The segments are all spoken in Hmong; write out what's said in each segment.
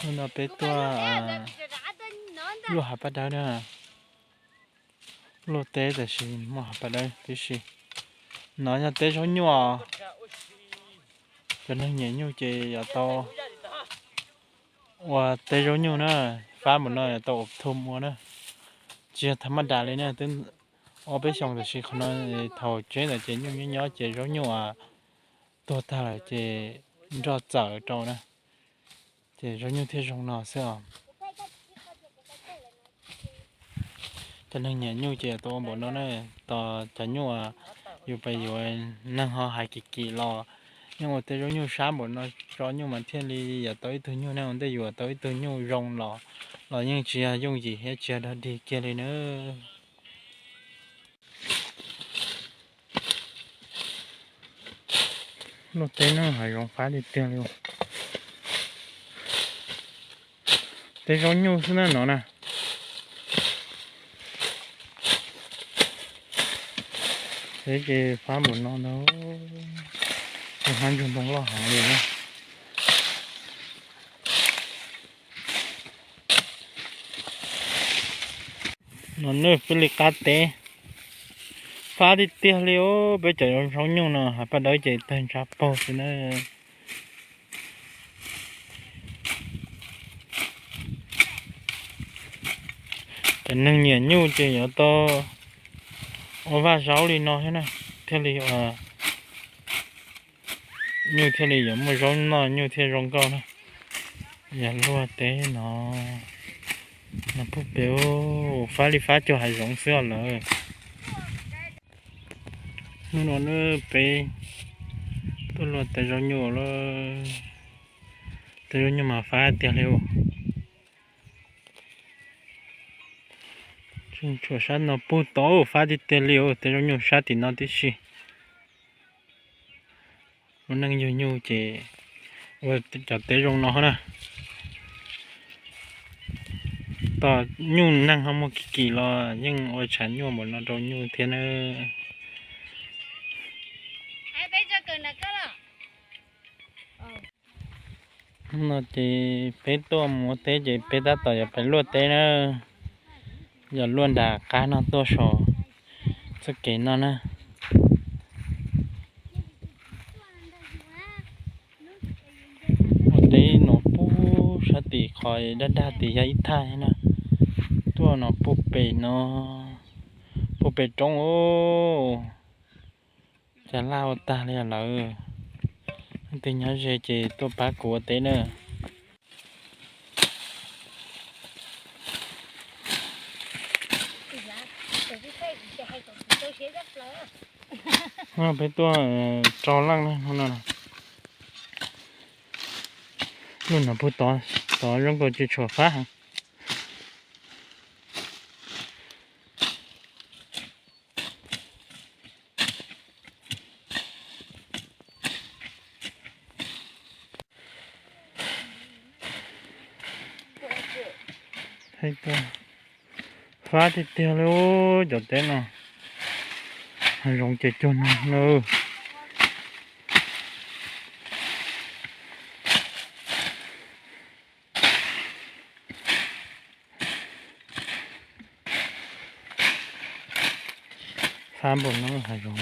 Hnub no peb tuaj luaj hav paj dawb na. Luaj teb tab sis muaj hav paj dawb tib si. No yog teb zaub nyuj. Cov neeg nyiam nyuj ces yuav tau ua teb zaub nyuj na. Fab npaum no yuav tau ua thu ua na. Tsis yog thav maj das li na, twb ob peb xyoos tab sis qhov no thaum tsev ntawd ces nyuj nyob nyob ces zaub nyuj tuag tag lawm ces nroj txawm rau na, ces zaub nyuj thiaj zoo no xwb os. Cov neeg nyiam nyuj ces tau ua npaum no na. Tos cov nyuj yus pes yuav, neeg ho hais kim kim los yeej ua tej zaub nyuj sab npaum no tso nyuj mas thiaj li yuav tau ib tug nyuj, neeg ua ntej yuav tau ib tug nyuj zoo los, los yeej tsis yog yooj yim thiab tsis yog dog dig kiag li na. Luaj teb no hav zoov fab tiag tiag li. Teb zaub nyuj xwb na no na. Teb ces fab npaum no ntag. Ua hmab ntsuag ntoo loj heev li na. No nej peb li qab teb fab tiag tiag li os. Peb cov zaub nyuj no hav paj dawb ces tawg ntshav paug xwb na. Cov neeg nyiam nyuj ces yuav tau ua vaj zaub li no thiab na, thiaj li nyuj thiaj li yuav muaj zaub noj, nyuj thiaj zoo nkauj na. Yog luaj teb no, no puag pem, fab li fab cuag hav zoov xwb os lawm. Hnub no peb tuaj luaj teb zaub nyuj lawm. Teb zaub nyuj mas fab tiag li os. Tshuav sab no puag tod fab tiag tiag li os, teb zaub nyuj sab tim no tib si. Ua neej yug nyuj ces ua cov teb zoo no na. Tom nyuj neeg ho muag kim kim los yeej ua tshav nyuaj npaum no rau nyuj thiab na. No ces peb tuaj mus ua teb ces peb tab tom yuav pais luaj teb na. Yog luaj nram qab no tuaj saum txoj kev no na. Ua teb no puag sab tim qhov daj daj tim yog ib thaj na. Tuaj no puag pem no, puag pem roob os. Cas laj ua tag li lawm. Leej twg nyob ze ces tuaj pab kuv ua teb na. Peb tuaj rau leej na, no. Lub no puag tod, tod zoo nkaus tsis tshua fab heev. Fab tiag tiag li cov teb no. Hav zoov ces cuag no na. Fab npaum no hav zoov.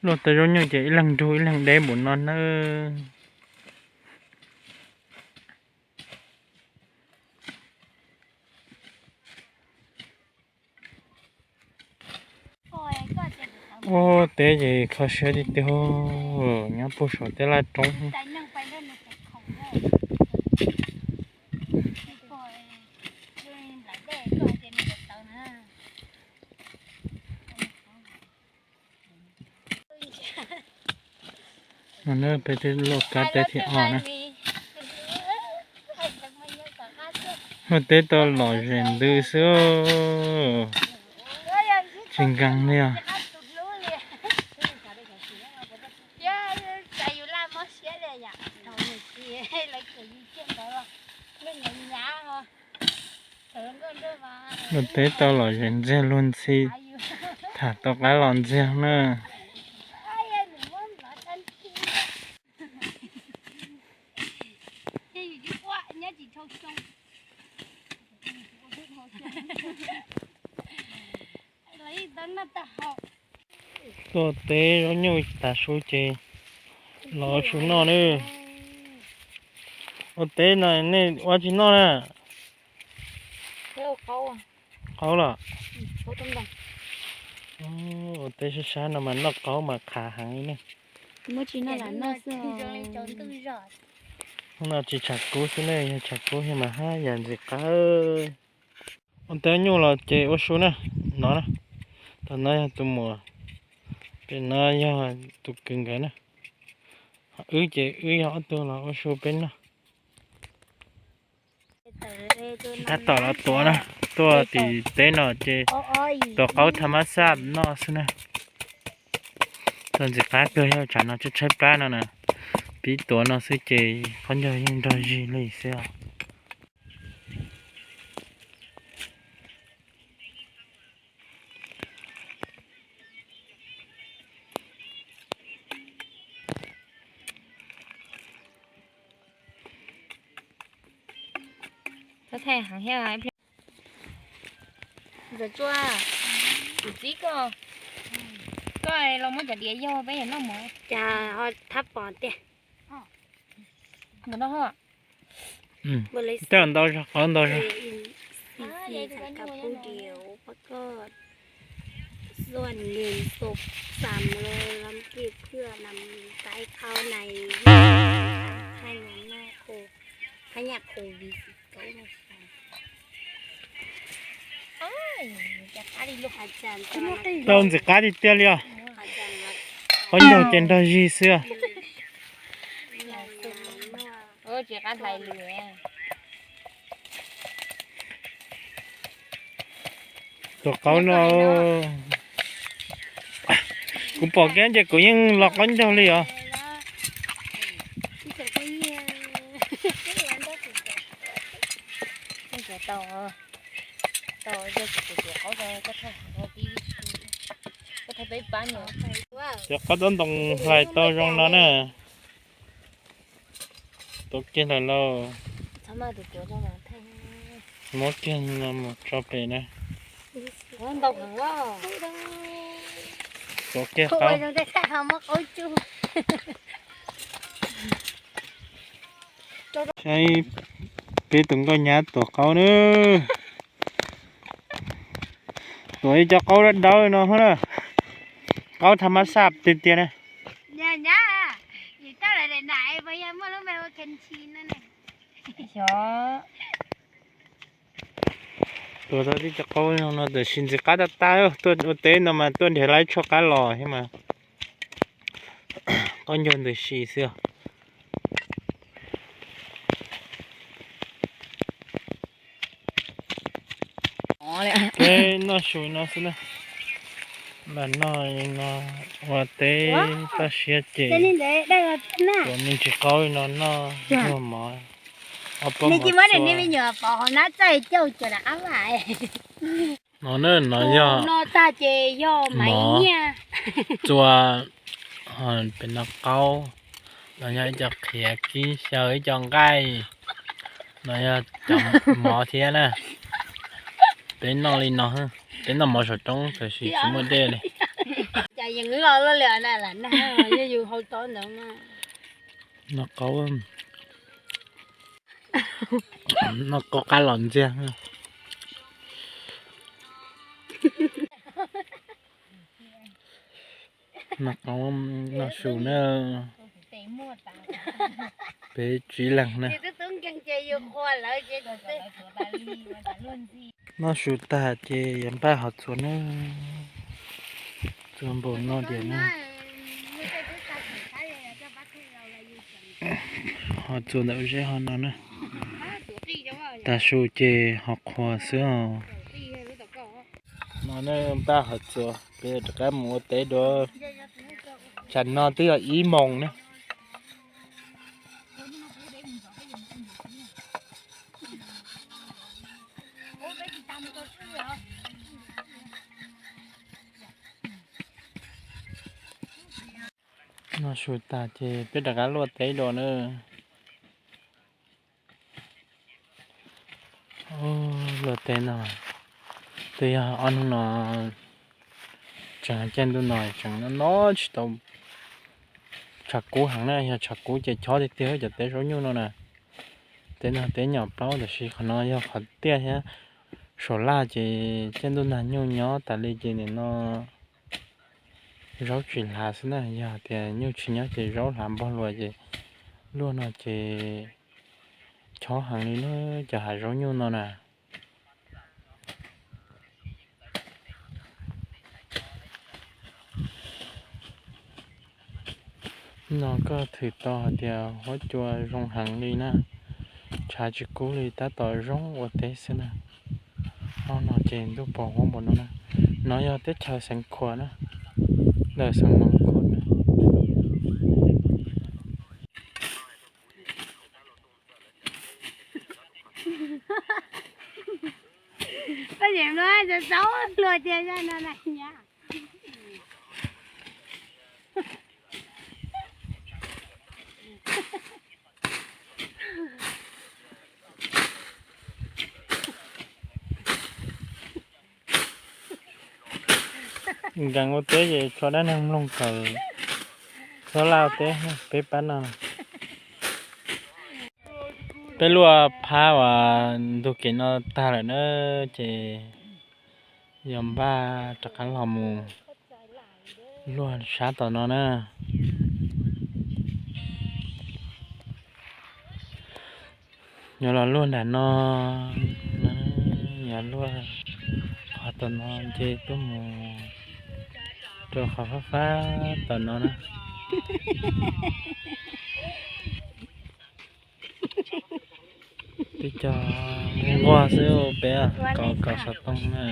Luaj tej zaub nyuj ces ib leeg nrug ib leeg deb npaum no nawb. Ua teb ces kho siab tiag tiag, nyob puag saum tej laj roob. No peb twb luaj kab teb thib ob na. Luaj teb tau lom zem ntws xwb. Tsis nkees li os. Luag teb tau los zem ntxiag luag ntxhi, tham tau qab los ntxiag na. Tuaj teb zaub nyuj tas su ces los ua su noj na. Ua teb no nej ua tsis noj na? Qaub los? Ua teb sab sab no mas noj qaub mas qhav heev li ne. Hnub no tsis tshav kub xwb ne, yog tshav kub thiab mas haj yam ntxim qab. Ua teb nyuj los ces ua su na, no na, tom no yog tus muam, pem no yog tus kwv nkawd na. Wb ces wb yog ob tug los ua su peb noj. Tab tom los tuav na, tuaj tim teb no ces tuav qaub tham mab xaj noj xwb na. Tau ntxim qab kawg, yog tshav no tshaib tshaib plab no na, pib tuav no xwb ces qaub ncaug yeej nrog zig li xwb os. Ntxawm Tsua, kuv txib koj, koj los muab cov diav yog peb noj mov. Cas ho thab pom tiag. Ntawm no ho. Tej ntau zog, qhov ntau zog. Tau ntxim qab tiag tiag li os. Qaub ncaug ces nrog zig xwb. Tus qaub no, kuv pom kiag ces kuv yeej los qaub ncaug li os. Cov qaub tob ntoo hlais tau zoo no na. Tuav kiag ntawm lauj. Muab kiag no mus tso pem na. Tuav kiag qaub. Saib peb tus nkauj nyab tuav qaub na. Tuav ib co qaub dawb dawb no na. Qaub tham mab xaj tiag tiag na. Tuav tau tib co qaub no tam sim ntxim qab tag tag, tuaj ua teb no mas tuaj nrhiav laib tshuaj qab los thiab mas. Qaub ncaug ntws si xwb. Peb noj su no xwb na. Lam noj no ua teb toj siab ces tuav me ntsis qaub no noj nrog mov. No na, no yog mov txua, pem no qaub, no yog ib co qhiav kib xyaw ib co nqaij, no yog cov mov thiab na. Peb noj li no, peb noj mov saum roob tab sis tsis muaj dej li. Noj qaub, noj qaub qab los ntxiag. Noj qaub noj su na. Peb tsib leeg na. Noj su tag ces yuav npaj hov txuas na. Txuas npaum no tias na. Hov txuas ntawm zeb hov no na. Tag su ces hov qhuas xwb os. No na npaj hov txuas peb rov qab mus ua teb dua. Tsam no twb yog ib moos na. Su tag ces peb rov qab luaj teb dua na. Luaj teb no, twb yog ob hnub no tseem caij ntuj no tseem no tsis tau, tshav kub heev na, yog tshav kub ces chob tiag tiag cov teb zaub nyuj no na. Teb no teb nyuam plaub tab sis qhov no yog qhov tiaj thiab saum laj ces caij ntuj nag nyuj nyob tas li ces nim no zaub tsis hlav xwb na, yog tias nyuj tsis nyob ces zaub hlav npog luas ces luaj no ces chob heev li na, cov hav zaub nyuj no na. No koj thwm tau hais tias huab cua zoo heev li na, tshav tsis kub li tab tom zoo ua teb xwb na. Ob no ces ntuj pos huab npaum no na. No yog teb chaws Xeev Khuam na, ntawm Xeev Khuam na. Nkees ua teb ces tso dab neeg mloog kawm txhob laj teb peb pab no. Peb luaj phab uas ntug kev no tag lawm na, ces yog npaj rov qab los mus luaj sab tom no na. Yuav los luaj nram no, yuav luaj qhov tom no ces tuaj mus rau qhov fab fab tom no na. Twb cog nquag xwb peb, kom kom xov tooj na.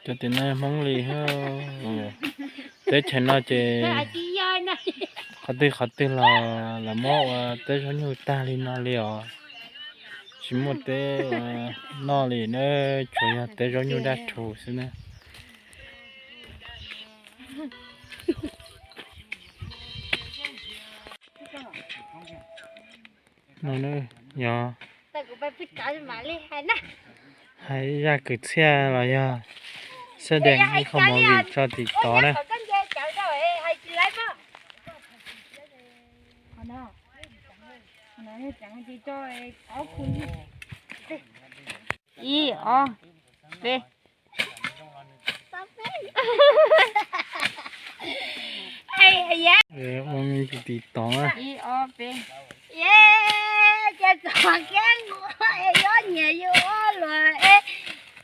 Cov tim no Hmoob li, teb chaws no ces qhov twg qhov twg los lawv muab ua teb zaub nyuj tag li no li os. Tsis muaj teb noj li na, tsuas yog teb zaub nyuj daj rhuv xwb na. No yog hais zaj kwv txhiaj los yog xab dees ib qho movie tso tim tod na. Ib, ob, peb. Ua me ntsis tim tod na. Ib, ob, peb. Cas txom kiab nquag es yuav nyiam yus ua luam es,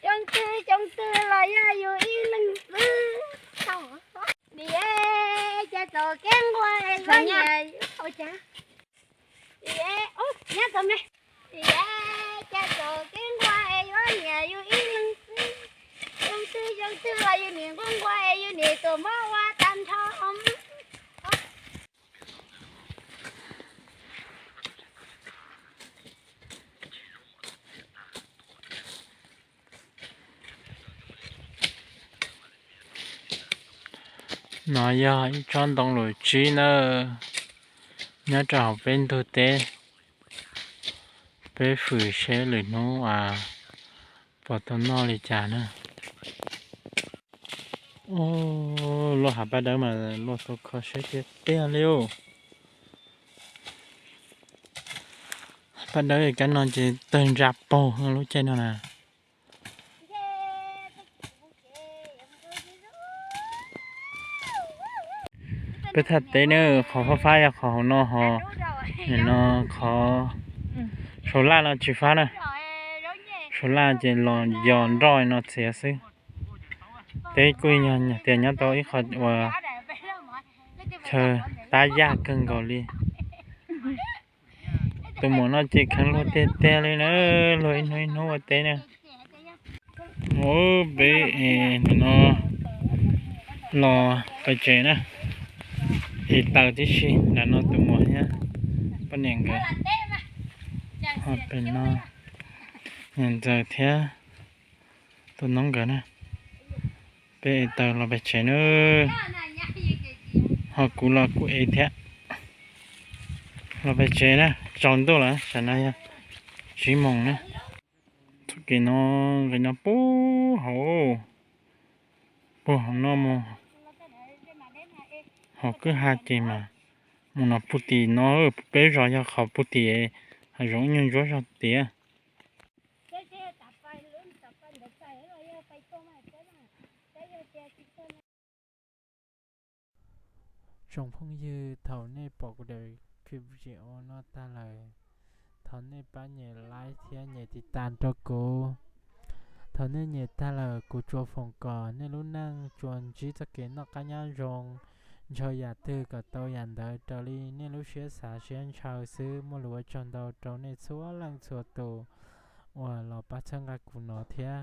xyoo twg xyoo twg los yog yus ib leeg xwb. Nim cas txom kiab nquag es yuav nyiam, nim cas txom kiab nquag es yuav nyiam yus ib leeg xwb. Xyoo twg xyoo twg los yus nim nquag nquag es yus nim tuam mob ua tag nrho. No yog ib tsob ntoo lus tsib na, nyob rau hauv peb ntug teb. Peb fwm seb lwm hnub puas tau noj li cas na. Luaj hav paj dawb mas luaj tau kho siab tiag tiag li. Hav paj dawb kab no ces tawg ntsa paug lub caij no na. Peb thaj teb na, qhov fab fab yog qhov hauv no ho, nim no qhov saum laj no tsis fab na. Saum laj ces los yos nroj no txiav xwb. Teb kuj yog tias nyob tau ib qho uas chaw tab yaj kawg nkaus li. Tus muam no ces kheev luag tiag tiag li na, luag ib hnub ib hnub ua teb na. Ub, peb nim no los pais tsev na, es taws tib si. Nram no tus muam thiab poj niam nkawd, ho pem no niam ntxawm thiab Tus noob nkawd na, peb ev taws los pem tsev na, ho kuv los kuv ev thiab. Los pem tsev na, tsaus ntuj lawm, tam no yog tsib moos na. Txoj kev no, nqis no puag hauv, puag hauv no mus, hauv kwj ha ces mas mus no puag tim no, peb zos yog qhov puag tim hav zoov nyuag ntsuab zog tiag. Tsoom phooj ywg, thaum nej pom kuv daim video no tag lawm, thov nej pab nyem like thiab nyem tiv tas rau kuv. Thaum nej nyem tag lawm, kuv tsuas foom kom nej lub neej tsuas ntsib txoj kev noj qab nyob zoo, ntshaw yam twg kom tau yam ntawd raws li nej lub siab xav siab ntshaw xwb. Muaj lus ua tsaug ntau rau nej txhua leej txhua tus uas los pab txhawb nqa kuv no thiab.